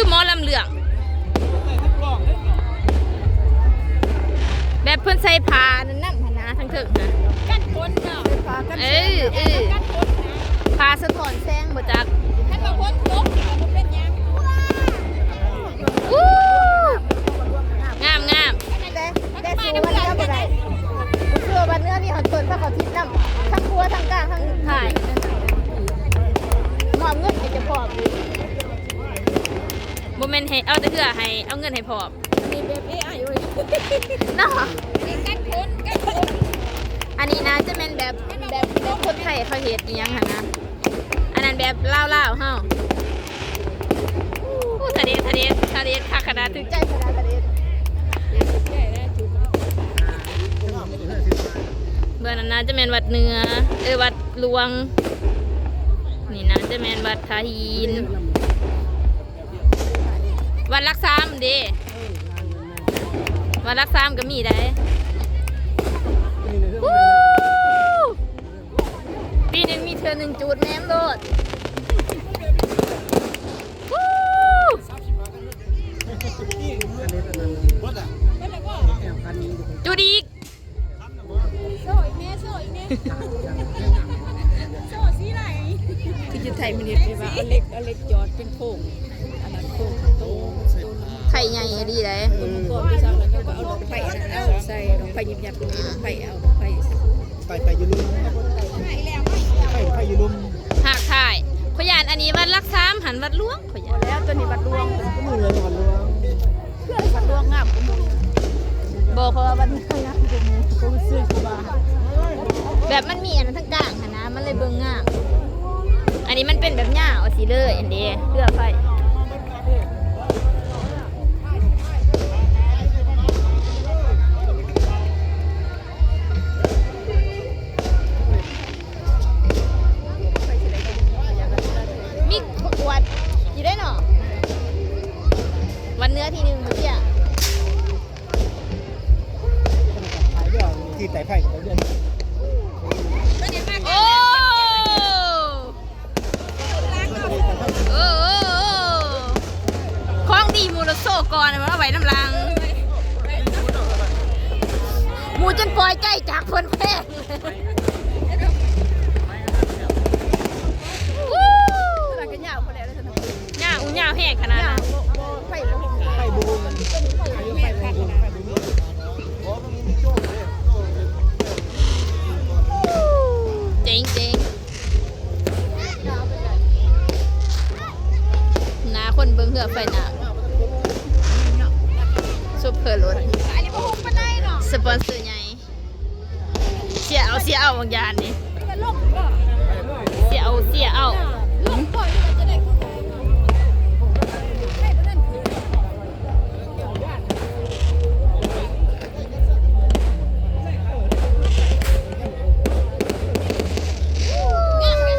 ຄືໝໍລຳເລື່ອງ ແບບເພິ່ນໃສ່ຜ້ານັ້ນນຳຫັ້ນນະ ທາງເທິງຫັ້ນ ກັນຝົນເນາະ ເອີ ເອີ ກັນຝົນນະ ຜ້າສະທ້ອນແສງບໍ່ຈັກ ຄັນວ່າຝົນຕົກກໍບໍ່ເປັນຫຍັງ ອູ້ ງາມໆ ແຕ່ ແຕ່ສູ້ວັນເໜືອບໍ່ໄດ້ ຄືວັນເໜືອມີຮອດຕົ້ນພະເຂົ້າທິບນຳ ທັງຄົວທັງກາງທັງທ້າຍ ມອບເງິນໃຫ້ເຈົ້າຂອງ ບໍ່ແມ່ນໃຫ້ເອົາແຕ່ເຮືອ ໃຫ້ເອົາເງິນໃຫ້ພ້ອມ ອັນນີ້ແບບເອໄອເວີຍ ເນາະ ກັນຝົນ ກັນຝົນ ອັນນີ້ໜ້າຈະແມ່ນແບບ ແບບ ແບບຄົນໄທເຂົາເຮັດອີ່ຫຍັງຫັ້ນນະ ອັນນັ້ນແບບລາວໆເຮົາ ໂອ້ ທະເດ ທະເດ ທະເດ ຄັກຂະໜາດ ຖືກໃຈຂະໜາດ ທະເດ ເບື້ອງນັ້ນໜ້າຈະແມ່ນວັດເໜືອ ເອີ ວັດຫຼວງ ນີ້ໜ້າຈະແມ່ນວັດທ່າຫີນ ວັດຫຼັກສາມເດ້ ວັດຫຼັກສາມກໍມີໄດ໋ ປີໜຶ່ງມີເທື່ອໜຶ່ງ ຈູດແນມໂລດ ຈູດອີກ ໂຊອີກແນ່ ໂຊອີກແນ່ ໂຊສີໄຫຼ ຄືຢູ່ໄທມັນເຮັດແບບວ່າເອົາເຫຼັກ ເອົາເຫຼັກຈອດເປັນໂຄງ ອັນນັ້ນໂຄງໂຕ ໄທໃຫຍ່ອີ່ຫຼີໃດ໋ ເອີ ມັງກອນໄປຊັ້ນ ແລ້ວກໍເອົາດອກໄຟເອົາໃສ່ ດອກໄຟຍິບຍັບ ດອກໄຟເອົາ ດອກໄຟ ໄຟ ໄຟຢູ່ລຸ່ມ ໄຟ ໄຟຢູ່ລຸ່ມ ຮາກທ້າຍ ຂ້ອຍຢ້ານອັນນີ້ວັດຫຼັກສາມ ຫັ້ນວັດຫຼວງ ຂ້ອຍຢ້ານ ບໍ່ແລ້ວ ຕົວນີ້ວັດຫຼວງ ມື້ເຮືອນວັດຫຼວງ ວັດຫຼວງງາມກວ່າໝູ່ ບໍ່ ເພາະວ່າວັດເຮືອງາມກວ່າໝູ່ ຮູ້ສຶກວ່າ ແບບມັນມີອັນນັ້ນທາງກາງຫັ້ນນະ ມັນເລີຍເບິ່ງງາມ ອັນນີ້ມັນເປັນແບບຍາວຊິເລີຍ ອັນເດ ເຮືອໄຟ ມີປະກວດຢູ່ເດ້ເນາະ ວັນເໜືອທີໜຶ່ງມື້ກີ້ ທີ່ໄຕ່ໄຜ່ ໂອ້ ໂອ້ ໂອ້ ໂອ້ ຂອງດີໝູ່ລະໂຊກ່ອນ ເອົາໄວ້ນຳຫຼັງ ໝູ່ຈົນປ່ອຍໃຈຈາກເພິ່ນແພງ ຍາວ ຍາວແຮງຂະໜາດນັ້ນ ເຈັງໆ ໜ້າຄົນເບິ່ງເຮືອໄຟໜ້າ ຊຸບເພີລົດ ສະປອນເຊີໃຫຍ່ ເສຍເອົາ ເສຍເອົາບາງຢ່າງນີ້ ມັນກໍລົງບໍ່?